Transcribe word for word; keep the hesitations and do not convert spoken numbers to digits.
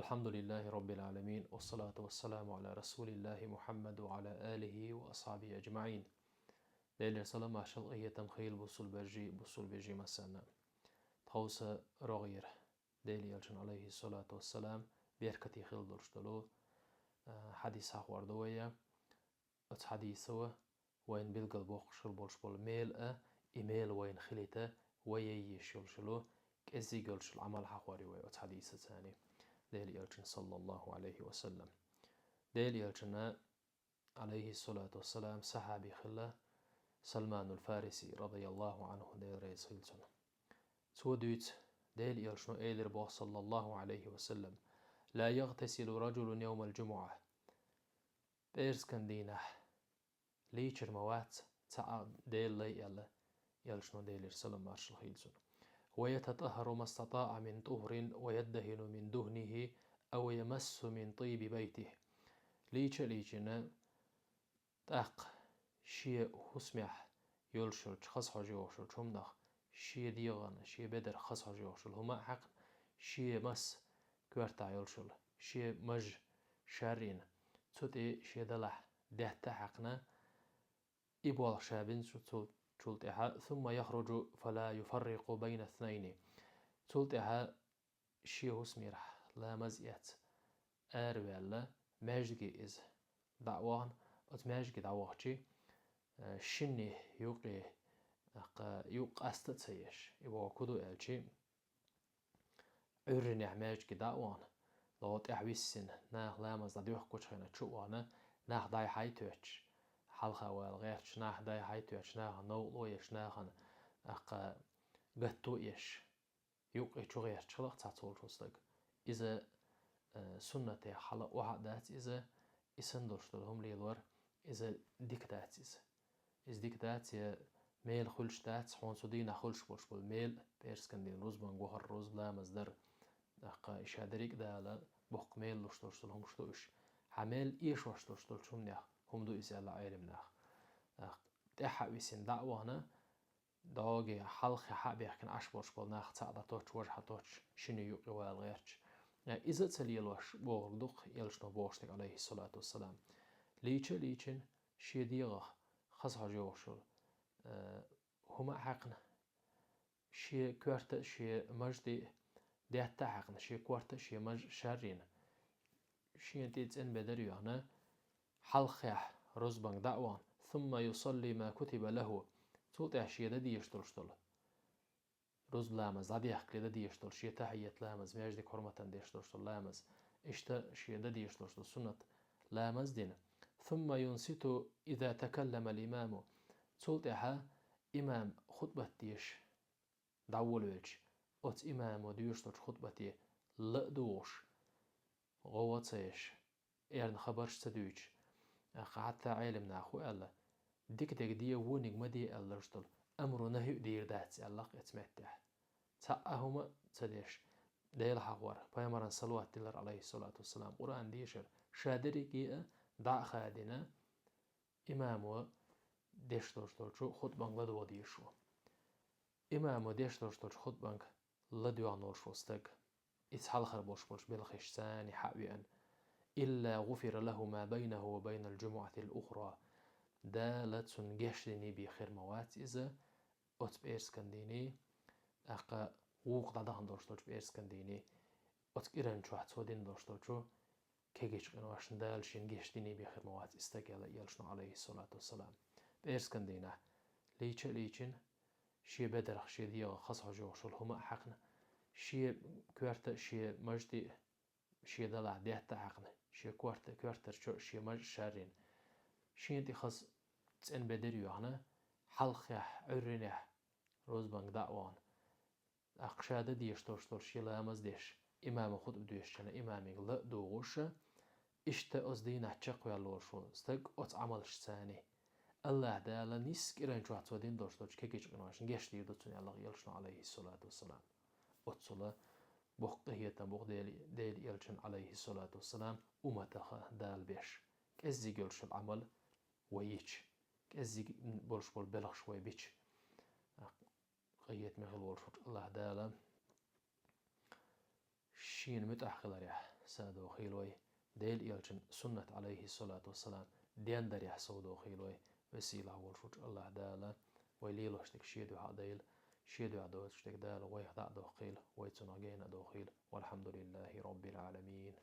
الحمد لله رب العالمين، والصلاة والسلام على رسول الله محمد وعلى آله وأصحابه أجمعين. Делера салам-маршал, къахетам хийла бусалба вежарий, бусалба йижарий массанна. Тховса рогӀера Делан Элчан, алейхи салату вассалам, беркате хила долуш долу, а, хьадис хьахор ду вай. Оцу хьадисо вайна билгал боккхуш хир болуш болу мел а, и мел вайна хилийта вай яйеш йолуш йолу кӀеззиг йолуш йолу Ӏамал хьахор ю вай оцу хьадисаца. Делан Элчан, саллаллаху алейхи ва саллам. Делан Элчана, алейхи салату вассалам, сахьаби хилла Салманул Фариси, радияллаху анху, Дела реза хила цунна. Цо дуьйцу, Делан Элчано элира боху, саллаллаху алейхи ва саллам: «لا يغتسل رجل يوم الجمعة». ПӀераскан дийнахь лийчар ма вац цхьа а Делан лай аьлла, Элчано, Делера салам-маршал хийла цунна. «ويتطهر ما استطاع من طهر ويدهن من دهنه أو يمس من طيب بيته». Лийча а лийчина, тӀаккха шен хӀусамехь йолуш йолчу хаза хьожа йогӀуш йолчу хӀуманах шен дегӀана, шен бедарх хаза хьожа йогӀуш йолу хӀума а хьаькхна, шен мас коьртахь йолуш йолу шен маж шарйина, цу тӀе шен далахь даьтта а хьаькхна, и болх ша бина цу-, цул, цул тӀаьхьа, «ثم يخرج فلا يفرق بين اثنين». Цул тӀаьхьа шен хӀусамерахь ламаз эцна араваьлла, маьждиге иза дӀа а вахана, оцу маьждиге дӀавахча, э, шинне юкъе, аккха, юкъ къаста а ца еш, и боху ку ду аьлча, Ӏуьйраннехь маьждиге дӀа а вахана, ло тӀаьхьа виссина, наха ламаз дӀадоьхкучу хенахь чу а вахана, нах дӀай-хьай тоьттуш, хьалха вала гӀерташ, нах дӀай-хьай тоьттуш, нахана новкъарло еш, нахана, аккха, гатто еш, юкъе чу гӀерташ хилла цхьацца волчу стаг. Иза, э, суннатех хьала охьа а дац иза, и санна долуш долу хӀума лелор, иза дика дац иза. Иза дика дац, я мела хуьлуш дац, хьуна цу дийнахь хуьлуш болуш болу мел, пӀераскан дийнахь рузбан гохар, рузба ламаз дар, аккха, и ша дерриг а Дала боккха мел луш долуш долу хӀумаш ду уьш. Хьан мел эшош долуш долчу хӀуманех хӀума ду иза аьлла Ӏеламнаха. Аккха, тӀаьхьа а висина дӀа а вахана, дӀогахь хьалххе хьа а бехкина Ӏаш болуш болу нах цхьаъ дӀатоттуш, важа хьатоттуш, шинне юкъе вала гӀерташ. Э, иза а ца лелош бохург ду-кх Элчано бохуш дерг, алейхи салату вассалам. Лийча а лийчина, шен дегӀах хаза хьожа йогӀуш йолу, э, хӀума а хьаькхна, шен коьрта а, шен маж тӀе а даьтта а хьаькхна, шен корта а, шен маж шарйина, шена тӀе цӀена бедар а йоьхна, хьалххехь рузбанга дӀа а вахана, «ثم يصلي ما كتب له». Цул тӀаьхьа шен дан дезаш долуш долу рузба ламаз дӀадехкале дан дезаш долу, шен тахьият ламаз, маьждиг хьурматан деш долуш долу ламаз, иштта шен дан дезаш долуш долу суннат ламаз дина. «ثم ينصت إذا تكلم الإمام». Цул тӀаьхьа имам хутбат деш дӀаволавелча, оцу имамо доьшуш долчу хутбате ла а дугӀуш, гӀовгӀа а ца еш, эрна хабарш а ца дуьйцуш, хьатта Ӏеламнаха хӀун аьлла, дика дерг де, вониг ма де аьлларш долу амру нахӀи а дийр дац аьлла-кх оцу меттехь. Цхьа а хӀума а ца деш, Дела хьахор, пайхамаран салават дилар, алейхиссалату вассалам, Къуръан дешар, ша дерриге а дӀа а хадийна, имамо деш долуш долчу хутбанга ладогӀа дезаш ву. Имамо деш долуш долчу хутбанга ладоьгӀна волуш волу стаг, иза хьалхара болуш болчу белхашца хьа а веана, «إلا غفر له ما بينه وبين الجمعة الأخرى». Дала цунна гечдина бен хир ма вац иза, оцу пӀераскан дийне, тӀаккха вукху дӀадахана долуш долчу пӀераскан дийне, оцу кӀиран чохь цо дина долуш долчу кегийчу къиношна Дала шена гечдина бен хир ма вац и стаг аьлла Элчано, алейхиссалату вассалам. ПӀераскан дийнахь лийча а лийчина, шен бедарх, шен дегӀах хаза хьожа йогӀуш йолу хӀума а хьаькхна, шен коьрта а, шен маж тӀе а, шен далахь даьтта а хьаькхна, шен корта, коьртара чо а шен маж шарйина, шена тӀе хаза цӀена бедар а йоьхна, хьалххехь, Ӏуьйраннехь рузбанга дӀа а вахана, тӀаккха ша дан дезаш долуш долу шен ламаз деш, имамо хутба доьшучу хенахь имамига ла а дугӀуш, иштта оцу дийнахь чекхваьлла волуш волу стаг оцу Ӏамалшца хьа а. АллахӀ Дала нийсса кӀиран чохь цо дина долуш долчу кегийчу къиношна гечдийр ду цунна аьлла-кх Элчано, алейхиссалату вассалам. Оццула боккха къинхетам бу-кх Дела, Делан Элчан, алейхиссалату вассалам, умматах Дала беш, кӀеззиг йолуш йолу Ӏамал вай йича, кӀеззиг болуш болу белхаш вай бича. Къинхетаме хила волуш волчу АллахӀ Дала шена муьтӀахь хиларехь, садохийла вай. Делан элчан суннат, Ӏалайхи салату вассалам, дендарехь совдохийла вай. Веза-сийлахь волуш волчу АллахӀ Дала вай лелош дерг шен дуьхьа а дойла, шен дуьхьа доцуш дерг Дала вайх дӀа а доккхийла, вай цунах гена а дохийла. Валхьамдулиллахи Роббил Ӏаламин.